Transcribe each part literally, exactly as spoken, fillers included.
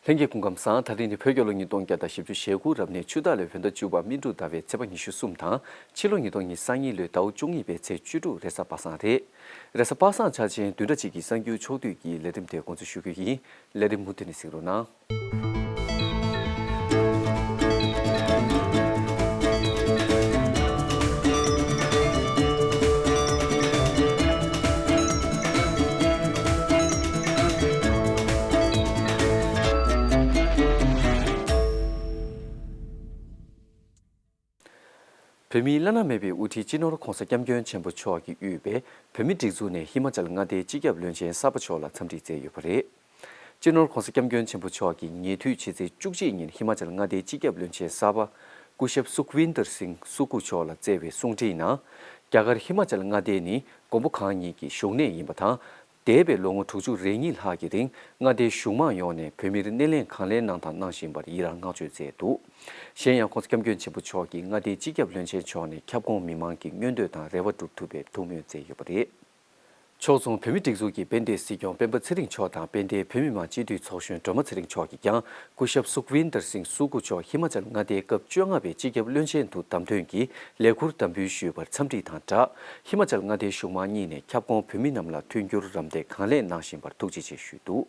ལྷན་རྒྱས་སྐུ་ཁམས་བཟང་། ད་རིང་ནི་བོད་རྒྱལ་ལོ་ཉིས་སྟོང་བརྒྱ་དང་བཞི་བཅུ་ཞེ་དགུ་རབ་གནས་ཆུ་སྟག་ལོའི་བོད་ཟླ་བཅུ་པ་སྨིན་དྲུག་ཟླ་བའི་ཚེས་པ་ཉི་ཤུ་གསུམ་དང་། ཕྱི་ལོ་ཉིས་སྟོང་ཉི་ཤུ་རྩ་གཉིས་ལོའི་ཟླ་བ་བཅུ་གཉིས་པའི་ཚེས་བཅུ་དྲུག་རེས་གཟའ་པ་སངས་རེད། རེས་གཟའ་པ་སངས་འཆར་ཅན་བདུན་ཕྲག་གཅིག་གི་གསར་འགྱུར་ཕྱོགས་བསྡུས་ཀྱི་ལས་རིམ་དེ་འགོ་འཛུགས་ཞུ་རྒྱུ་ཡིན། ལས་རིམ་མུ་མཐུད་ནས་གཟིགས་རོགས་གནང་། བོད་མིའི་བླ་ན་མེད་པའི་དབུ་ཁྲིད་སྤྱི་ནོར་༧གོང་ས་༧སྐྱབས་མགོན་ཆེན་པོ་མཆོག་གིས་དབུས་པའི་བོད་མིའི་སྒྲིག་འཛུགས་ནས་ཧི་མ་ཅལ་མངའ་སྡེའི་སྤྱི་ཁྱབ་བློན་ཆེན་གསར་པ་མཆོག་ལ་འཚམས་འདྲི་བསྩལ་ཡོད་པ་རེད། སྤྱི་ནོར་༧གོང་ས་༧སྐྱབས་མགོན་ཆེན་པོ་མཆོག་གིས་ཉེ་དུས་ཕྱི་ཚེས་བཅུ་གཅིག་ཉིན་ཧི་མ་ཅལ་མངའ་སྡེའི་སྤྱི་ཁྱབ་བློན་ཆེན་གསར་པ་སྐུ་ཞབས་སུཁ་ཝིན་དར་སིང་སུ་ཁུ་མཆོག་ལ་བསྩལ་བའི་གསུང་འཕྲིན་ནང་། རྒྱ་གར་ཧི་མ་ཅལ་མངའ་སྡེ་ནི་མགོན་པོ་གང་ཉིད་ཀྱི་བཞུགས་གནས་ཡིན་པ་དང་། འདས་པའི་ལོ་ངོ་དྲུག་ཅུ་རེ་གཉིས་ལྷག་གི་རིང་མངའ་སྡེའི་གཞུང་མང་ཡོངས་ནས་བོད་མིར་སྣེ་ལེན་གང་ལེགས་གནང་དང་གནང་བཞིན་པར་ཡི་རང་བསྔགས་བརྗོད་མཛད་འདུག། གཞན་ཡང་༧གོང་ས་༧སྐྱབས་མགོན་ཆེན་པོ་མཆོག་གིས་མངའ་སྡེའི་སྤྱི་ཁྱབ་བློན་ཆེན་མཆོག་ནས་ཁྱབ་ཁོངས་མི་མང་གི་མངོན་འདོད་དང་རེ་བ་སྒྲུབ་ཐུབ་པའི་ཐུགས་སྨོན་མཛད་ཡོད་པ་རེད། ཕྱོགས་མཚུངས་བོད་མིའི་སྒྲིག་འཛུགས་ཀྱི་དཔལ་ལྡན་སྲིད་སྐྱོང་སྤེན་པ་ཚེ་རིང་མཆོག་དང་དཔལ་ལྡན་བོད་མི་མང་སྤྱི་འཐུས་ཚོགས་གཞོན་སྒྲོལ་མ་ཚེ་རིང་མཆོག་གིས་ཀྱང་སྐུ་ཞབས་སུཁ་ཝིན་དར་སིང་སུ་ཁུ་མཆོག་ཧི་མ་ཅལ་མངའ་སྡེའི་སྐབས་བཅོ་ལྔ་པའི་སྤྱི་ཁྱབ་བློན་ཆེན་དུ་བདམས་ཐོན་གྱིས་ལས་འཁུར་དམ་འབུལ་ཞུས་པར་འཚམས་འདྲི་དང་སྦྲགས། ཧི་མ་ཅལ་མངའ་སྡེའི་གཞུང་མང་གཉིས་ནས་ཁྱབ་ཁོངས་བོད་མི་རྣམས་ལ་མཐུན་འགྱུར་རམ་འདེགས་གང་ལེགས་གནང་བཞིན་པར་ཐུགས་རྗེ་ཆེ་ཞུས་འདུག།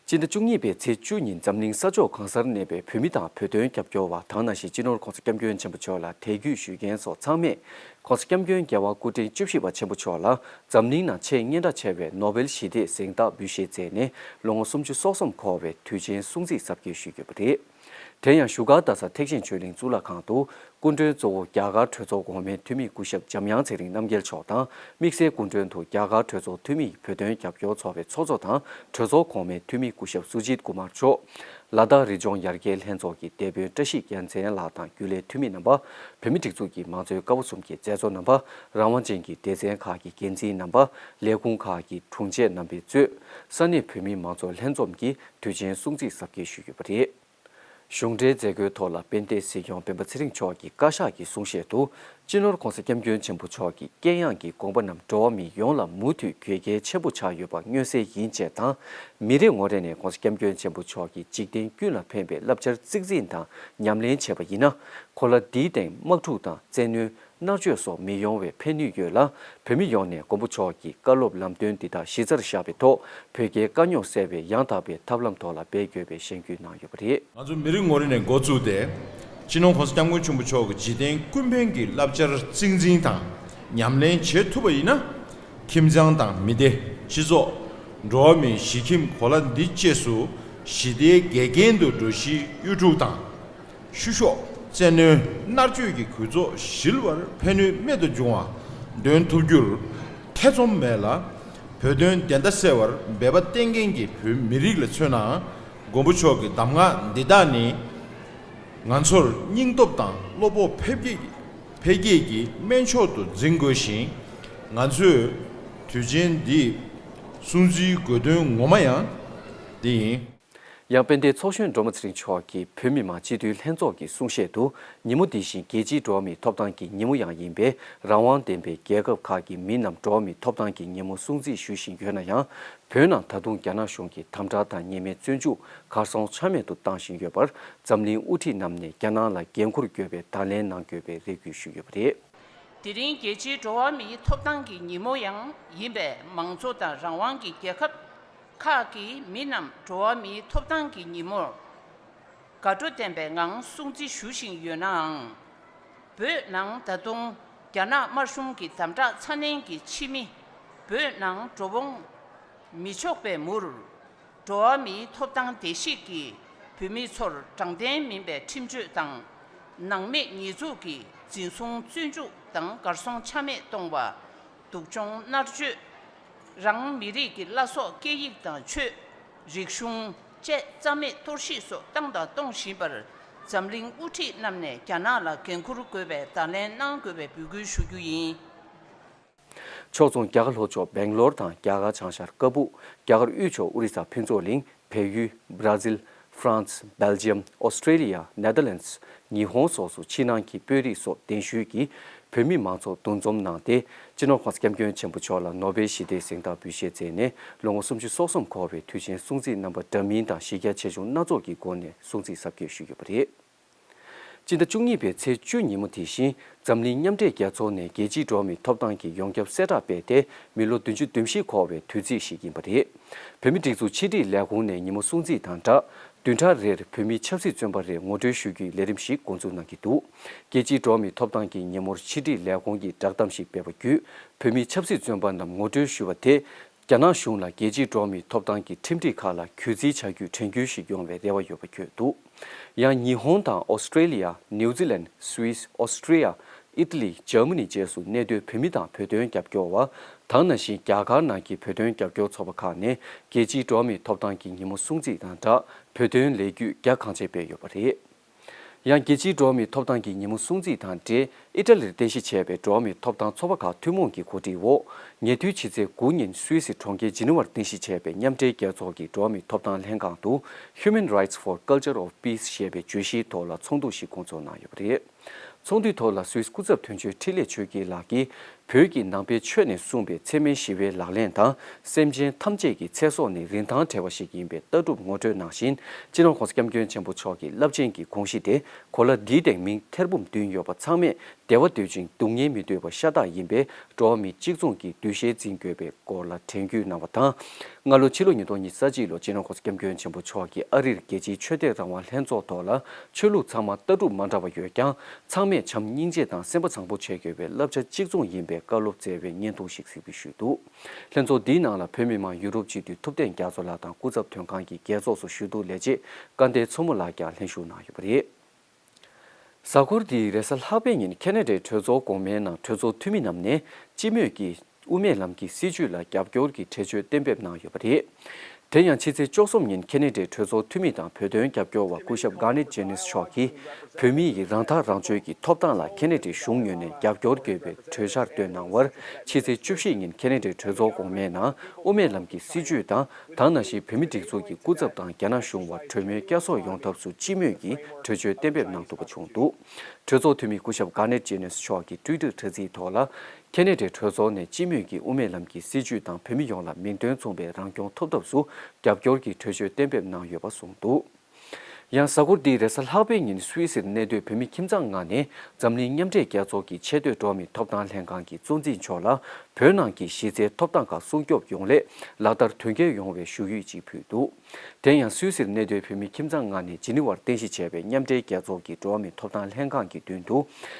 སྤྱི་ཟླ་བཅུ་གཉིས་པའི་ཚེས་བཅུ་ཉིན་འཛམ་གླིང་ས་ཕྱོགས་གང་སར་གནས་པའི་བོད་མི་དང་བོད་དོན་རྒྱབ་སྐྱོར་བ་དང་ནང་བཞིན་སྤྱི་ནོར་༧གོང་ས་༧སྐྱབས་མགོན་ཆེན་པོ་མཆོག་ལ་དད་གུས་ཞུ་མཁན་སོགས་ཚང་མས་༧གོང་ས་༧སྐྱབས་མགོན་རྒྱལ་བ་སྐུ་ཕྲེང་བཅུ་བཞི་པ་ཆེན་པོ་མཆོག་ལ་འཛམ་གླིང་ནང་ཆེས་སྙན་གྲགས་ཆེ་བའི་ནོ་བེལ་ཞི་བདེའི་གཟེངས་རྟགས་འབུལ་བཞེས་མཛད་ནས་ལོ་ངོ་སུམ་ཅུ་སོ་གསུམ་འཁོར་བའི་དུས་ཆེན་སྲུང་བརྩི་གཟབ་རྒྱས་ཞུས་ཡོད་པ་རེད། དེ་ཡང་བཞུགས་སྒར་རྡ་ས་ཐེག་ཆེན་ཆོས་གླིང་གཙུག་ལག་ཁང་དུ། སྐུ་མགྲོན་གཙོ་བོ་རྒྱ་གར་གྲོས་ཚོགས་གོང་མའི་འཐུས་མི་སྐུ་ཞབས་འཇམ་དབྱངས་ཚེ་རིང་རྣམ་རྒྱལ་མཆོག་དང་། དམིགས་བསལ་སྐུ་མགྲོན་དུ་རྒྱ་གར་གྲོས་ཚོགས་འཐུས་མི་ཡི་བོད་དོན་རྒྱབ་སྐྱོར་ཚོགས་པའི་ཚོགས་གཙོ་དང་གྲོས་ཚོགས་གོང་མའི་འཐུས་མི་སྐུ་ཞབས་སུ་ཇིད་ཀུ་མར་མཆོག། ལ་དྭགས་རི་ལྗོངས་ཡར་རྒྱས་ལྷན་ཚོགས་ཀྱི་སྡེ་དཔོན་བཀྲ་ཤིས་རྒྱལ་མཚན་ལགས་དང་རྒྱུན་ལས་འཐུས་མི་རྣམ་པ། བོད་མི་སྒྲིག་འཛུགས་ཀྱི་མང་གཙོའི་ཀ་བ་གསུམ་གྱི་མཛད་གཙོ་རྣམ་པ། རང་དབང་ཅན་གྱི་སྡེ་ཚན་ཁག་གི་འགན་འཛིན་རྣམ་པ། ལས་ཁུངས་ཁག་གི་དྲུང་ཆེ་རྣམ་པས་གཙོས། ས་གནས་བོད་མིའི་མང་ཚོགས་ལྷན་འཛོམས་ཀྱིས་དུས་ཆེན་སྲུང་བརྩི་གཟབ་རྒྱས་ཞུས་ཡོད་པ་རེད། གཞུང་འབྲེལ་མཛད་སྒོའི་ཐོག་ལ་དཔལ་ལྡན་སྲིད་སྐྱོང་སྤེན་པ་ཚེ་རིང་མཆོག་གི་བཀའ་ཤག་གི་གསུང་བཤད་དུ། སྤྱི་ནོར་༧གོང་ས་༧སྐྱབས་མགོན་ཆེན་པོ་མཆོག་གི་དཀྱེལ་ཡངས་ཀྱི་དགོངས་པ་རྣམས་འགྲོ་བ་མི་ཡོངས་ལ་མུ་མཐུད་བོད་རྒྱའི་ཆེན་པོ་ཆགས་ཡོད་པ་མངོན་གསལ་ཡིན་ཅེས་དང་། མི་རེ་ངོ་རེ་ནས་༧གོང་ས་༧སྐྱབས་མགོན་ཆེན་པོ་མཆོག་གིས་འཇིག་རྟེན་ཀུན་ལ་ཕན་པའི་བསླབ་བྱར་གཙིགས་འཛིན་དང་ཉམས་ལེན་བྱས་པ་ཡིན་ན། གོ་ལ་འདིའི་སྟེང་དམག་འཁྲུག་དང་བཙན་གནོན། མནར་གཅོད་སོགས་མི་ཡོང་བའི་ཕན་ནུས་ཡོད་ལ། བོད་མི་ཡོངས་ནས་མགོན་པོ་མཆོག་གི་བཀའ་སློབ་ལམ་སྟོན་འདི་དག་གཞི་རྩར་བཞག་པའི་ཐོག་བོད་རྒྱའི་དཀའ་རྙོག་སེལ་བའི་ཡང་དག་པའི་ཐབས་ལམ་ཐོག་ལ་འབད་དགོས་པའི་གཞེན་སྐུལ་གནང་ཡོད་པ་རེད། ང་ཚོ་མི་རེ་ངོ་རེ་ནས་འགོ་བཙུགས་ཏེ། སྤྱི་ནོར་༧གོང་ས་༧སྐྱབས་མགོན་ཆེན་པོ་མཆོག་གི་འཇིག་རྟེན་ཀུན་ཕན་གྱི་བསླབ་བྱར་གཙིགས་འཛིན་དང་ཉམས་ལེན་བྱེད་ཐུབ་པ་ཡིན་ན། ཁྱིམ་ཚང་དང་མི་སྡེ། སྤྱི་ཚོགས། འགྲོ་བ་མིའི་གཞིས་ཁྱིམ་གོ་ལ་འདི་བཅས་སུ་ཞི་བདེའི་འགལ་རྐྱེན་དུ་འགྲོ་གཞིའི་གཡོ་འཁྲུག་དང་། བཤུ་གཞོག་བཙན་གནོན། མནར་གཅོད་ཀྱི་གོད་ཚོགས་ཞི་བར་ཕན་ནུས་རྨད་དུ་བྱུང་བ་འདོན་ཐུབ་རྒྱུར་ཐེ་ཚོམ་མེད་ལ། བོད་དོན་བདེན་མཐའ་གསལ་བར་འབད་པ་གཏན་འཁེལ་གྱི་བོད་མི་རིགས་ལ་མཚོན་ནའང་། མགོན་པོ་མཆོག་གི་གདམས་ངག་འདི་དག་ནི། ང་ཚོར་སྙིང་སྟོབས་དང་བློ་སྤོབས་འཕེལ་རྒྱས་འཕེལ་རྒྱས་ཀྱི་སྨན་མཆོག་ཏུ་འཛིན་དགོས་ཤིང་། ང་ཚོས་དུས་ཆེན་འདི་སྲུང་བརྩིའི་དགོས་དོན་ངོ་མ་ཡང་འདི་ཡིན། ཡང་དཔལ་ལྡན་ཚོགས་གཞོན་སྒྲོལ་མ་ཚེ་རིང་མཆོག་གིས་བོད་མི་མང་སྤྱི་འཐུས་ལྷན་ཚོགས་ཀྱི་གསུང་བཤད་དུ། ཉིན་མོ་འདི་བཞིན་རྒྱལ་སྤྱིའི་འགྲོ་བ་མིའི་ཐོབ་ཐང་གི་ཉིན་མོ་ཡང་ཡིན་པས། རང་དབང་ལྡན་པའི་རྒྱལ་ཁབ་ཁག་གི་མི་རྣམས་འགྲོ་བ་མིའི་ཐོབ་ཐང་གི་ཉིན་མོ་སྲུང་བརྩི་ཞུ་བཞིན་ཡོད་ན་ཡང་། བོད་ནང་ད་དུང་རྒྱ་ནག་གཞུང་གིས་དམ་དྲག་དང་ཉེས་མེད་བཙོན་འཇུག་གར་སོང་ཆ་མེད་དུ་བཏང་བཞིན་ཡོད་པར། འཛམ་གླིང་དབུ་ཁྲིད་རྣམས་ནས་རྒྱ་ནག་ལ་འགན་འཁུར་དགོས་པའི་བརྡ་ལན་གནང་དགོས་པའི་རེ་སྐུལ་ཞུས་ཡོད་པ་རེད། དེ་རིང་རྒྱལ་སྤྱིའི་འགྲོ་བ་མིའི་ཐོབ་ཐང་གི་ཉིན་མོ་ཡང་ཡིན་པས། མང་གཙོ་དང་རང་དབང་གི་རྒྱལ་ཁབ་ཁག་གི་མི་རྣམས་འགྲོ་བ་མིའི་ཐོབ་ཐང་གི་ཉིན་མོར་དགའ་སྤྲོ་ལྡན་པའི་ངང་སྲུང་བརྩི་ཞུ་བཞིན་ཡོད་ནའང་། བོད་ནང་ད་དུང་རྒྱ་ནག་དམར་གཞུང་གི་དམ་དྲག་ཚ་ནན་གྱི་ཕྱི་མི་བོད་ནང་འགྲོ་འོང་མི་ཆོག་པའི་མུར། འགྲོ་བ་མིའི་ཐོབ་ཐང་བརྡལ་བཤིག་གིས་བོད་མི་ཚོར་དྲང་བདེན་མིན་པའི་ཁྲིམས་གཅོད་དང་། ནང་མི་ཉེས་འཛུགས་ཀྱིས་འཛིན་བཟུང་བཙོན་འཇུག་དང་གར་སོང་ཆ་མེད་གཏོང་བ། སྡུག་སྦྱོང་མནར་གཅོད། རང་མི་རིགས་ཀྱི་བླ་སྲོག་སྐད་ཡིག་དང་ཆོས། རིག་གཞུང་བཅས་རྩ་མེད་གཏོར་བཤིག་སོགས་བཏང་དང་གཏོང་བཞིན་པར། འཛམ་གླིང་དབུ་ཁྲིད་རྣམས་ནས་རྒྱ་ནག་ལ་འགན་འཁུར་དགོས་པའི་བརྡ་ལན་གནང་དགོས་པའི་འབོད་སྐུལ་ཞུ་རྒྱུ་ཡིན། ཕྱོགས་མཚུངས་རྒྱ་གར་ལྷོ་ཕྱོགས་སྦེང་ལོར་དང་རྒྱ་གར་བྱང་ཤར་ཀ་སྦུག་རྒྱ་གར་དབུས་ཕྱོགས་ཨོ་རི་ས་ཕུན་ཚོགས་གླིང་། བལ་ཡུལ། བྷ་ར་ཟིལ། ཧྥ་རན་སི། སྦེལ་ཇི་ཡམ། ཨོ་སི་ཀྲེ་ལི་ཡ། ནེ་དར་ལེན་སི། ཉི་ཧོང་སོགས་སུ་ཕྱི་ནང་གི་དཔོན་རིགས་སོགས་གདན་ཞུས་ཀྱིས། བོད་མི་མང་ཚོགས་འདུ་འཛོམས་གནང་སྟེ། སྤྱི་ནོར་༸གོང་ས་༸སྐྱབས་མགོན་ཆེན་པོ་མཆོག་ལ་ནོ་བེལ་ཞི་བདེའི་གཟེངས་རྟགས་འབུལ་བཞེས་མཛད་ནས། ལོ་ངོ་སུམ་ཅུ་སོ་གསུམ་འཁོར་བའི་དུས་ཆེན་སྲུང་བརྩི་རྣམ་པ་འདྲ་མིན་དང་གཞི་རྒྱ་ཆེ་ཆུང་སྣ་ཚོགས་ཀྱི་སྒོ་ནས་སྲུང་བརྩི་གཟབ་རྒྱས་ཞུས་ཡོད་པ་རེད། སྤྱི་ཟླ་བཅུ་གཉིས་པའི་ཚེས་བཅུ་ཉིན་མོ་དེ་བཞིན། འཛམ་གླིང་མཉམ་འབྲེལ་རྒྱལ་ཚོགས་ནས་རྒྱལ་སྤྱིའི་འགྲོ་བ་མིའི་ཐོབ་ཐང་གི་ཡོངས་ཁྱབ་གསལ་བསྒྲགས་སྤེལ་ཏེ། མི་ལོ་བདུན་ཅུ་དོན་བཞི་འཁོར་བའི་དུས་ཚིགས་ཤིག་ཡིན་པ་རེད། བོད་མིའི་སྒྲིག་འཛུགས་ཕྱི་དྲིལ་ལས་ཁུངས་ནས་ཉིན་མོ་སྲུང་བརྩི་དང་སྦྲགས། བདུན་ཕྲག་རེར་བོད་མིའི་ཆབ་སྲིད་བཙོན་པ་རེ་ངོ་སྤྲོད་ཞུ་རྒྱུའི་ལས་རིམ་ཞིག་འགོ་འཛུགས་གནང་གི་འདུག་རྒྱལ་སྤྱིའི་འགྲོ་བ་མིའི་ཐོབ་ཐང་གི་ཉིན་མོར་ཕྱི་དྲིལ་ལས་ཁུངས་ཀྱིས་བསྒྲགས་གཏམ་ཞིག་སྤེལ་བ་བརྒྱུད། བོད་མིའི་ཆབ་སྲིད་བཙོན་པ་རྣམས་ངོ་སྤྲོད་ཞུ་བ་དེ། རྒྱ་ནག་གཞུང་ལ་རྒྱལ་སྤྱིའི་འགྲོ་བ་མིའི་ཐོབ་ཐང་གི་ཁྲིམས་སྒྲིག་ཁག་ལ་གུས་བརྩི་བྱ་རྒྱུའི་དྲན་སྐུལ་ཞིག་ཡོང་བའི་རེ་བ་ཡོད་པ་བརྗོད་འདུག་ཡང་ཉི་ཧོང་དང་ཨོ་སི་ཀྲེ་ལི་ཡ། ནིའུ་ཛི་ལན། སུད་སི། ཨོ་སི་ཀྲི་ཡ། ཨི་ཏ་ལི། འཇར་མ་ནི་བཅས་སུ་གནས་སྡོད་བོད་མི་དང་བོད་དོན་རྒྱབ་སྐྱོར་བ། དེ་ནང་བཞིན་རྒྱ་གར་ནང་གི་བོད་དོན་རྒྱབ་སྐྱོར་ཚོགས་པ་ཁག་ནས་རྒྱལ་སྤྱིའི་འགྲོ་བ་མིའི་ཐོབ་ཐང་གི་ཉིན་མོ་སྲུང་བརྩི་དང་སྦྲགས། བོད་དོན་ལས་འགུལ་རྒྱ་གང་ཆེ་སྤེལ་ཡོད་པ་རེད། ཡང་རྒྱལ་སྤྱིའི་འགྲོ་བ་མིའི་ཐོབ་ཐང་གི་ཉིན་མོ་སྲུང་བརྩི་དང་འབྲེལ། ཨི་ཊ་ལིར་རྟེན་གཞི་བྱས་པའི་འགྲོ་བ་མིའི་ཐོབ་ཐང་ཚོགས་པ་ཁག་ཐུན་མོང་གི་གོ་སྒྲིག་འོག་ཉེ་དུས་ཕྱི་ཚེས་དགུ་ཉིན་སུད་སི་གྲོང་ཁྱེར་ཇི་ནི་ཝར་རྟེན་གཞི་བྱས་པའི་མཉམ་འབྲེལ་རྒྱལ་ཚོགས་ཀྱི་འགྲོ་བ་མིའི་ཐོབ་ཐང་ལྷན་ཁང་དུ། Human Rights for Culture of Peace ཞེས་པའི་བརྗོད་གཞིའི་ཐོག་ལ་ཚོགས་འདུ་ཞིག་འགོ་འཛུགས་གནང་ཡོད་པ་རེད། ཚོགས་འདུའི་ཐོག་ལ་སུད་སི་སྐུ་ཚབ་དོན་གཅོད་འཕྲིན་ལས་ཆོས་སྐྱིད་ལགས་ཀྱིས། བོད་ཀྱི་ནང་པའི་ཆོས་ནས་གསུངས་པའི་འཚེ་མེད་ཞི་བའི་ལག་ལེན་དང་། སེམས་ཅན་ཐམས་ཅད་ཀྱི་ཚེ་སྲོག་ནི་རིན་ཐང་བྲལ་བ་ཞིག་ཡིན་པའི་ལྟ་གྲུབ་ངོ་སྤྲོད་ནང་བཞིན། སྤྱི་ནོར་༸གོང་ས་༸སྐྱབས་མགོན་ཆེན་པོ་མཆོག་གི་རླབས་ཆེན་གྱི་དགོངས་གཞི་དེ། གོ་ལ་འདིའི་སྟེང་མིང་ཐེར་འབུམ་བདུན་ཡོད་པ་ཚང་མས་བདེ་བ་འདོད་ཅིང་སྡུག་བསྔལ་མི་འདོད་པ་ཤ་སྟག་ཡིན་པས། འགྲོ་བ་མི་གཅིག་མཚུངས་ཀྱི་འདུ་ཤེས་འཛིན་དགོས་པའི་སྐོར་ལ་དྲན་སྐུལ་གནང་བ་དང་། སྔ་ལོ་ཕྱི་ལོ་ཉིས་སྟོང་ཉི་ཤུ་རྩ་གཅིག་ལོ་སྤྱི་ནོར་༸གོང་ས་༸སྐྱབས་མགོན་ཆེན་པོ་མཆོག་གིས་ཨ་རིར་རྒྱལ་སྤྱིའི་ཆོས་དད་རང་དབང་ལྷན་ཚོགས་ཐོག་ལ། ཆོས་ལུགས་ཚང་མ་ལྟ་གྲུབ་མ་འདྲ་བ་ཡོད་ཀྱང་། ཚང་མས་བྱམས་སྙིང་རྗེ་དང་སེམས་པ་བཟང་པོ་བྱེད་དགོས་པའི་བསླབ་བྱ་གཅིག་མཚུངས་ཡིན་པའི་བཀའ་སློབ་སྩལ་བའི་བརྙན་ཐུང་ཞིག་གཟིགས་འབུལ་ཞུས་འདུག་ལྷན་ཚོགས་འདིའི་ནང་ལ་བོད་མི་མང་ཡུ་རོབ་སྤྱི་འཐུས་ཐུབ་བསྟན་རྒྱ་མཚོ་ལགས་དང་སྐུ་ཚབ་དོན་ཁང་གི་རྒྱལ་ཚོགས་སུ་ཞུ་གཏུག་ལས་བྱེད་སྐལ་ལྡན་མཚོ་མོ་ལགས་ཀྱང་ལྷན་ཞུགས་གནང་ཡོད་པ་རེད། གཟའ་འཁོར་འདིའི་རེས་གཟའ་ལྷག་པའི་ཉིན་ཁེ་ན་ཌའི་གྲོས་ཚོགས་གོང་མའི་ནང་གྲོས་ཚོགས་འཐུས་མི་རྣམས་ནས་སྤྱི་མོས་ཀྱིས་དབུ་མའི་ལམ་གྱི་སྲིད་བྱུས་ལ་རྒྱབ་སྐྱོར་གྱི་གྲོས་ཆོད་གཏན་འབེབས་གནང་ཡོད་པ་རེད། དེ་ཡང་ཕྱི་ཚེས་བཅུ་གསུམ་ཉིན་ཁེ་ན་ཌའི་གྲོས་ཚོགས་འཐུས་མི་དང་བོད་དོན་རྒྱབ་སྐྱོར་བ་སྐུ་ཞབས་གྷ་ནེད་ཇེ་ནིས་མཆོག་གིས། བོད་མི་ཡི་རང་ཐག་རང་གཅོད་ཀྱི་ཐོབ་ཐང་ལ་ཁེ་ན་ཌའི་གཞུང་ངོས་ནས་རྒྱབ་སྐྱོར་དགོས་པའི་གྲོས་འཆར་བཏོན་གནང་བར། ཕྱི་ཚེས་བཅུ་བཞི་ཉིན་ཁེ་ན་ཌའི་གྲོས་ཚོགས་གོང་མའི་ནང་དབུ་མའི་ལམ་གྱི་སྲིད་བྱུས་དང་། དེ་ནང་བཞིན་བོད་མིའི་སྒྲིག་འཛུགས་ཀྱི་སྐུ་ཚབ་དང་རྒྱ་ནག་གཞུང་བར་གྲོས་མོལ་བསྐྱར་གསོ་ཡོང་ཐབས་སུ་སྤྱི་མོས་ཀྱིས་གྲོས་ཆོད་གཏན་འབེབས་གནང་ཐུབ་པ་བྱུང་འདུག་གྲོས་ཚོགས་འཐུས་མི་སྐུ་ཞབས་གྷ་ནེད་ཇེ་ནིས་མཆོག་གིས་ཊུའི་ཊར་དྲ་ཚིགས་ཐོག་ལ། ཁེ་ན་ཌའི་གྲོས་ཚོགས་ནས་སྤྱི་མོས་ཀྱིས་དབུ་མའི་ལམ་གྱི་སྲིད་བྱུས་དང་བོད་མི་ཡོངས་ལ་མིང་དོན་མཚུངས་པའི་རང་སྐྱོང་ཐོབ་ཐབས་སུ་རྒྱབ་སྐྱོར་གྱི་གྲོས་ཆོད་གཏན་འབེབས་གནང་ཡོད་པ་གསུངས་འདུག་ཡང་གཟའ་འཁོར་འདིའི་རེས་གཟའ་ལྷག་པའི་ཉིན་སུད་སིར་གནས་སྡོད་བོད་མི་ཁྱིམ་ཚང་ལྔ་ནས་འཛམ་གླིང་མཉམ་འབྲེལ་རྒྱལ་ཚོགས་ཀྱི་ཆེས་མཐོའི་འགྲོ་བ་མིའི་ཐོབ་ཐང་ལྷན་ཁང་གི་གཙོ་འཛིན་མཆོག་ལ་བོད་ནང་གི་གཞི་རྩའི་ཐོབ་ཐང་ཁག་སྲུང་སྐྱོབ་ཡོང་སླད་ལག་བསྟར་དོན་འཁྱོལ་ཡོང་བའི་ཞུ་ཡིག་ཅིག་ཕུལ་འདུག་དེ་ཡང་སུད་སིར་གནས་སྡོད་བོད་མི་ཁྱིམ་ཚང་ལྔ་ནས་ཇི་ནི་ཝར་རྟེན་གཞི་བྱས་པའི་མཉམ་འབྲེལ་རྒྱལ་ཚོགས་ཀྱི་འགྲོ་བ་མིའི་ཐོབ་ཐང་ལྷན་ཁང་གི་མདུན་དུ་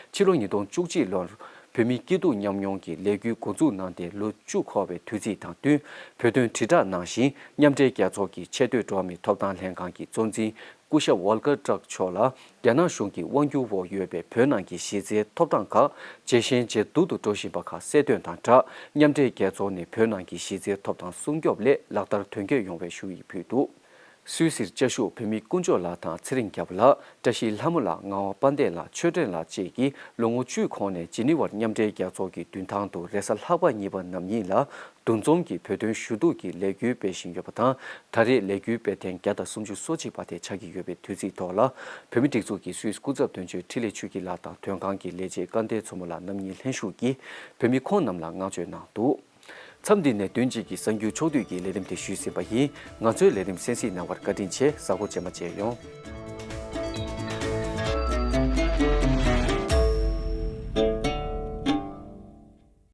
ཕྱི་ལོ་ཉིས་སྟོང་བཅུ་གཅིག་ལོར་བོད་མིའི་སྐྱིད་སྡུག་མཉམ་མྱོང་གི་ལས་འགུལ་འགོ་འཛུགས་གནང་སྟེ་ལོ་བཅུ་འཁོར་བའི་དུས་ཚིགས་དང་བསྟུན། བོད་དོན་དྲིལ་བསྒྲགས་ནང་བཞིན་མཉམ་འབྲེལ་རྒྱལ་ཚོགས་ཀྱི་ཆེས་མཐོའི་འགྲོ་བ་མིའི་ཐོབ་ཐང་ལྷན་ཁང་གི་གཙོ་འཛིན་སྐུ་ཞབས་ཝོལ་ཀར་ཊརྐ་མཆོག་ལ་རྒྱ་ནག་གཞུང་གི་དབང་སྒྱུར་འོག་ཡོད་པའི་བོད་ནང་གི་གཞི་རྩའི་ཐོབ་ཐང་ཁག་ཇེ་ཞན་ཇེ་སྡུག་ཏུ་འགྲོ་བཞིན་པ་ཁག་གསལ་སྟོན་དང་སྦྲགས། མཉམ་འབྲེལ་རྒྱལ་ཚོགས་ནས་བོད་ནང་གི་གཞི་རྩའི་ཐོབ་ཐང་སྲུང་སྐྱོབ་སླད་ལག་བསྟར་དོན་འཁྱོལ་ཡོང་བའི་ཞུ་ཡིག་ཕུལ་འདུག་སུད་སིར་བཅའ་བཞུགས་བོད་མི་དཀོན་མཆོག་ལགས་དང་ཚེ་རིང་རྒྱལ་པོ་ལགས། བཀྲ་ཤིས་ལྷ་མོ་ལགས། ངག་དབང་དཔལ་ལྡན་ལགས། ཆོས་སྒྲོན་ལགས་བཅས་ཀྱིས་ལོ་ངོ་བཅུའི་གོང་ནས་ཇི་ནི་ཝར་མཉམ་འབྲེལ་རྒྱལ་ཚོགས་ཀྱི་མདུན་ཐང་དུ་རེས་གཟའ་ལྷག་པ་གཉིས་པ་ནམ་ཉིན་ལ་འདུ་འཛོམས་ཀྱིས་བོད་དོན་ཞུ་གཏུག་གི་ལས་འགུལ་སྤེལ་བཞིན་ཡོད་པ་དང་། ད་རེས་ལས་འགུལ་སྤེལ་ཐེངས་བརྒྱ་དང་སུམ་ཅུ་སོ་གཅིག་པ་དེ་ཆགས་ཀྱི་ཡོད་པའི་དུས་ཚིགས་ཐོག་ལ། བོད་མིའི་སྒྲིག་འཛུགས་ཀྱི་སུད་སི་སྐུ་ཚབ་དོན་གཅོད་འཕྲིན་ལས་ཆོས་སྐྱིད་ལགས་དང་དོན་ཁང་གི་ལས་བྱེད་སྐལ་ལྡན་མཚོ་མོ་ལགས་རྣམ་གཉིས་ལྷན་ཞུགས་ཀྱིས་བོད་མི་ཁོང་རྣམས་ལ་བསྔགས་བརྗོད་གནང་འདུག་མཚམས་འདི་ནས་བདུན་གཅིག་གི་གསར་འགྱུར་ཕྱོགས་བསྡུས་ཀྱི་ལས་རིམ་དེ་ཞུས་ཟིན་པ་ཡིན། ང་ཚོའི་ལས་རིམ་གསན་གཟིགས་གནང་བར་བཀའ་དྲིན་ཆེ། གཟའ་འཁོར་རྗེས་མ་མཇལ་ཡོང་།